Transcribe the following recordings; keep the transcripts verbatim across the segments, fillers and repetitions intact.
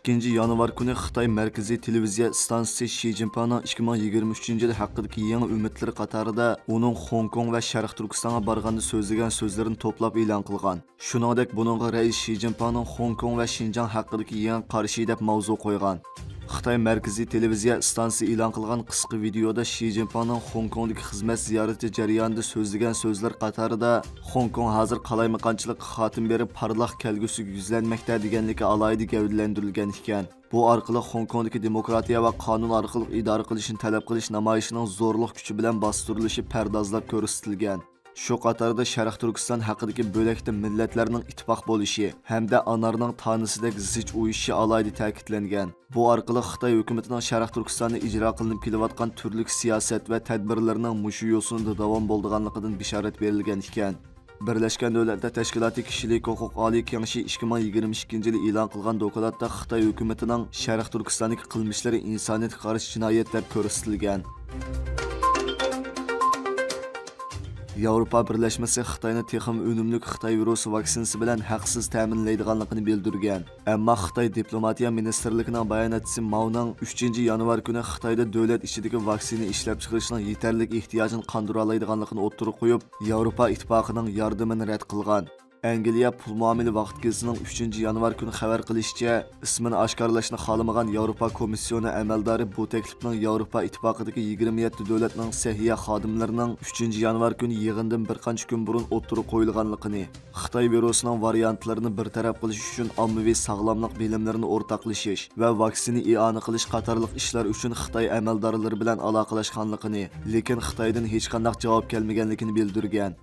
ئىككىنچى يانۋار كۈنى خىتاي مەركىزىي تېلېۋىزىيە ئىستانسىسى شى جىنپىڭنىڭ ئىككى مىڭ يىگىرمە ئۈچىنچى يىل ھەققىدىكى يېڭى ئۈمىدلىرى قاتارىدا ئۇنىڭ خوڭكوڭ ۋە شەرقىي تۈركىستانغا بارغاندا سۆزلىگەن سۆزلىرىنى توپلاپ ئېلان قىلغان. شۇنىڭدەك بۇنىڭغا رەئىس شى جىنپىڭنىڭ خوڭكوڭ ۋە شىنجاڭ ھەققىدىكى يېڭى قارىشى دەپ ماۋزۇ قويغان. خىتاي مەركىزىي تېلېۋىزىيە ئىستانسىسى ئېلان قىلغان قىسقا ۋىدېيودا شى جىنپىڭنىڭ خوڭكوڭدىكى خىزمەت زىيارىتى جەريانىدا سۆزلىگەن سۆزلىرى قاتارىدا، خوڭكوڭ ھازىر قالايمىقانچىلىققا خاتىمە بېرىپ، پارلاق كەلگۈسىگە يۈزلەنمەكتە دېگەنلىكى ئالاھىدە گەۋدىلەندۈرۈلگەن ئىكەن. بۇ ئارقىلىق خوڭكوڭدىكى دېموكراتىيە ۋە قانۇن ئارقىلىق ئىدارە قىلىشنى تەلەپ قىلىش نامايىشىنىڭ زورلۇق كۈچى بىلەن باستۇرۇلۇشى پەردازلاپ كۆرسىتىلگەن. شۇ قاتاردا شەرقىي تۈركىستان ھەققىدىكى بۆلەكتە مىللەتلەرنىڭ ئىتتىپاق بولۇشى ھەمدە ئانارنىڭ تانىسىدەك زىچ ئۇيۇشۇشى ئالاھىدە تەكىتلەنگەن. بۇ ئارقىلىق خىتاي ھۆكۈمىتىنىڭ شەرقىي تۈركىستاندا ئىجرا قىلىنىپ كېلىۋاتقان تۈرلۈك سىياسەت ۋە تەدبىرلىرىنىڭ مۇشۇ يوسۇندا داۋام بولىدىغانلىقىدىن بېشارەت بېرىلگەن ئىكەن. بىرلەشكەن دۆلەتلەر تەشكىلاتى كىشىلىك ھوقۇق ئالىي كېڭىشى ئىككى مىڭ يىگىرمە ئىككىنچى يىلى ئېلان قىلغان دوكلاتتا خىتاي ھۆكۈمىتىنىڭ شەرقىي تۈركىستاندىكى قىلمىشلىرى ئىنسانىيەتكە قارشى جىنايەت دەپ كۆرسىتىلگەن. ياۋروپا بىرلەشمىسى خىتاينى تېخىمۇ ئۈنۈملۈك خىتاي ۋىرۇسى ۋاكسىنىسى بىلەن ھەقسىز تەمىنلەيدىغانلىقىنى بىلدۈرگەن. ئەمما خىتاي دىپلوماتىيە مىنىستىرلىكىنىڭ باياناتچىسى ماۋنىڭ ئۈچىنچى يانۋار كۈنى خىتايدا دۆلەت ئىچىدىكى ۋاكسىنا ئىشلەپچىقىرىشنىڭ يېتەرلىك ئېھتىياجىنى قاندۇرالايدىغانلىقىنى ئوتتۇرىغا قويۇپ، ياۋروپا ئىتتىپاقىنىڭ ياردىمىنى رەت قىلغان. ئەنگلىيە پۇل مۇئامىلە ۋاقىت گېزىتىنىڭ ئۈچىنچى يانۋار كۈنى خەۋەر قىلىشىچە، ئىسمىنى ئاشكارىلاشنى خالىمىغان ياۋروپا كومىسسىيونى ئەمەلدارى بۇ تەكلىپنىڭ ياۋروپا ئىتتىپاقىدىكى يىگىرمە يەتتە دۆلەتنىڭ سەھىيە خادىملىرىنىڭ ئۈچىنچى يانۋار كۈنى يىغىندىن بىر قانچە كۈن بۇرۇن ئوتتۇرىغا قويۇلغانلىقىنى، خىتاي ۋىرۇسىنىڭ ۋارىيانتلىرىنى بىر تەرەپ قىلىش ئۈچۈن ئاممىۋى ساغلاملىق بىلىملىرىنى ئورتاقلىشىش ۋە ۋاكسىنا ئىئانە قىلىش قاتارلىق ئىشلار ئۈچۈن خىتاي ئەمەلدارلىرى بىلەن ئالاقىلەشكەنلىكىنى، لېكىن خىتايدىن ھېچقانداق جاۋاب كەلمىگەنلىكىنى بىلدۈرگەن.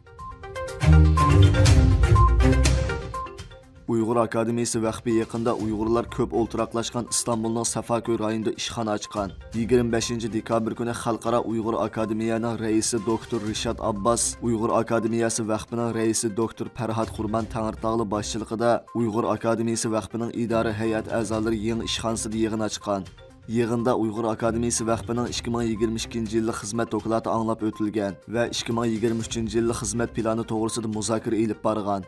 ئۇيغۇر ئاكادېمىيىسى ۋەقپى يېقىندا ئۇيغۇرلار كۆپ ئولتۇراقلاشقان ئىستانبۇلنىڭ سافاكۆي رايونىدا ئىشخانا ئاچقان. يىگىرمە بەشىنچى دېكابىر كۈنى خەلقئارا ئۇيغۇر ئاكادېمىيەنىڭ رەئىسى دوكتور رىشات ئابباس، ئۇيغۇر ئاكادېمىيەسى ۋەقپىنىڭ رەئىسى دوكتور پەرھات قۇربان تەڭرىتاغلى باشچىلىقىدا ئۇيغۇر ئاكادېمىيەسى ۋەقپىنىڭ ئىدارە ھەيئەت ئەزالىرى يېڭى ئىشخانىسىدا يىغىن ئاچقان. يىغىندا ئۇيغۇر ئاكادېمىيىسى ۋەقپىنىڭ ئىككى مىڭ يىگىرمە ئىككىنچى يىللىق خىزمەت دوكلاتى ئاڭلاپ ئۆتۈلگەن ۋە ئىككى مىڭ يىگىرمە ئۈچىنچى يىللىق خىزمەت پىلانى توغرىسىدا مۇزاكىرە ئېلىپ بارغان.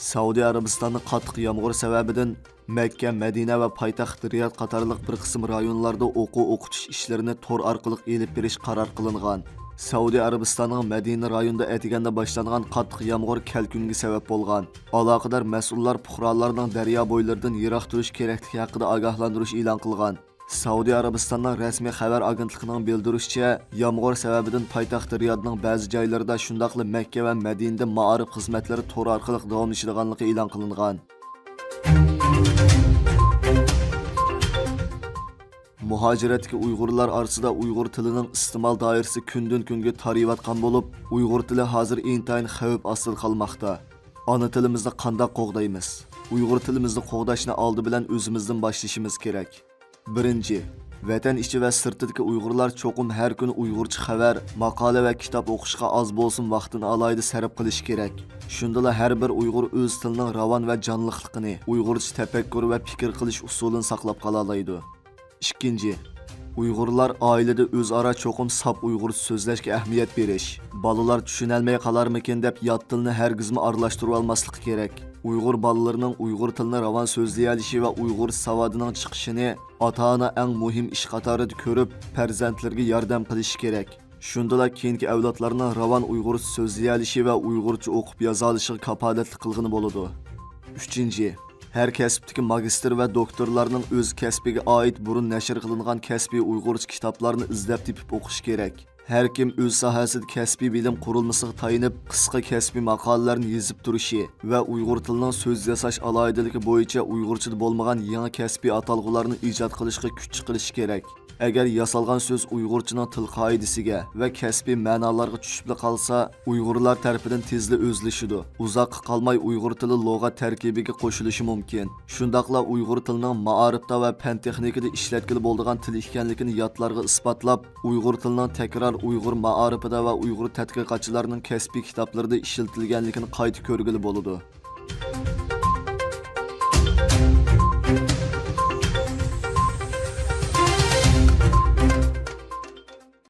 سەئۇدى ئەرەبىستاندا قاتتىق يامغۇر سەۋەبىدىن مەككە، مەدىنە ۋە پايتەخت رىياد قاتارلىق بىر قىسىم رايونلاردا ئوقۇ ئوقۇتۇش ئىشلىرىنى تور ئارقىلىق ئېلىپ بېرىش قارار قىلىنغان. سەئۇدى ئەرەبىستانىنىڭ مەدىنە رايونىدا ئەتىگەندە باشلانغان قاتتىق يامغۇر كەلكۈنگە سەۋەب بولغان. ئالاقىدار مەسئۇللار پۇقرالارنىڭ دەريا بويلىرىدىن يىراق تۇرۇش كېرەكلىكى ھەققىدە ئاگاھلاندۇرۇش ئېلان قىلغان. سەئۇدى ئەرەبىستاننىڭ رەسمىي خەۋەر ئاگېنتلىقىنىڭ بىلدۈرۈشىچە، يامغۇر سەۋەبىدىن پايتەخت رىيادنىڭ بەزى جايلىرىدا، شۇنداقلا مەككە ۋە مەدىنىدە مائارىپ خىزمەتلىرى تور ئارقىلىق داۋاملىشىدىغانلىقى ئېلان قىلىنغان. مۇھاجىرەتتىكى ئۇيغۇرلار ئارىسىدا ئۇيغۇر تىلىنىڭ ئىستېمال دائىرىسى كۈندىن-كۈنگە تارىيىۋاتقان بولۇپ، ئۇيغۇر تىلى ھازىر ئىنتايىن خەۋپ ئاستىدا قالماقتا. ئانا تىلىمىزنى قانداق قوغدايمىز؟ ئۇيغۇر تىلىمىزنى قوغداشنى ئالدى بىلەن ئۆزىمىزدىن باشلىشىمىز كېرەك. بىرىنچى، ۋەتەن ئىچى ۋە سىرتىدىكى ئۇيغۇرلار چوقۇم ھەر كۈنى ئۇيغۇرچە خەۋەر، ماقالە ۋە كىتاب ئوقۇشقا ئاز بولسىمۇ ۋاقتىنى ئالاھىدە سەرپ قىلىشى كېرەك. شۇندىلا ھەر بىر ئۇيغۇر ئۆز تىلىنىڭ راۋان ۋە جانلىقلىقىنى، ئۇيغۇرچە تەپەككۇر ۋە پىكىر قىلىش ئۇسۇلىنى ساقلاپ قالالايدۇ. ئىككىنچى، ئۇيغۇرلار ئائىلىدە ئۆزئارا چوقۇم ساپ ئۇيغۇرچە سۆزلەشكە ئەھمىيەت بېرىش. بالىلار چۈشىنەلمەي قالارمىكىن دەپ يات تىلنى ھەرگىزمۇ ئارىلاشتۇرۇۋالماسلىقى كېرەك. ئۇيغۇر بالىلىرىنىڭ ئۇيغۇر تىلىنى راۋان سۆزلىيەلىشى ۋە ئۇيغۇرچە ساۋادىنىڭ چىقىشىنى ئاتا-ئانا ئەڭ مۇھىم ئىش قاتارىدا كۆرۈپ، پەرزەنتلىرىگە ياردەم قىلىشى كېرەك. شۇندىلا كېيىنكى ئەۋلادلارنىڭ راۋان ئۇيغۇرچە سۆزلىيەلىشى ۋە ئۇيغۇرچە ئوقۇپ يازالىشىغا كاپالەتلىك قىلغىلى بولىدۇ. ئۈچىنچى، ھەر كەسىپتىكى ماگىستىر ۋە دوكتورلارنىڭ ئۆز كەسپىگە ئائىت بۇرۇن نەشر قىلىنغان كەسپىي ئۇيغۇرچە كىتابلارنى ئىزدەپ تېپىپ ئوقۇشى كېرەك. ھەر كىم ئۆز ساھەسىدە كەسپىي بىلىم قۇرۇلمىسىغا تايىنىپ، قىسقا كەسپىي ماقالىلەرنى يېزىپ تۇرۇشى ۋە ئۇيغۇر تىلىنىڭ سۆز ياساش ئالاھىدىلىكى بويىچە ئۇيغۇرچىدا بولمىغان يېڭى كەسپىي ئاتالغۇلارنى ئىجاد قىلىشقا كۈچ چىقىرىشى كېرەك. ئەگەر ياسالغان سۆز ئۇيغۇرچىنىڭ تىل قائىدىسىگە ۋە كەسپىي مەنالارغا چۈشۈپلا قالسا، ئۇيغۇرلار تەرىپىدىن تېزلا ئۆزلىشىدۇ. ئۇزاققا قالماي ئۇيغۇر تىلى لۇغەت تەركىبىگە قوشۇلۇشى مۇمكىن. شۇنداقلا ئۇيغۇر تىلىنىڭ مائارىپتا ۋە پەن تېخنىكىدا ئىشلەتكىلى بولىدىغان تىل ئىكەنلىكىنى ياتلارغا ئىسپاتلاپ، ئۇيغۇر تىلىنىڭ تەكرار ئۇيغۇر مائارىپىدا ۋە ئۇيغۇر تەتقىقاتچىلارنىڭ كەسپىي كىتابلىرىدا ئىشلىتىلگەنلىكىنى قايتا كۆرگىلى بولىدۇ.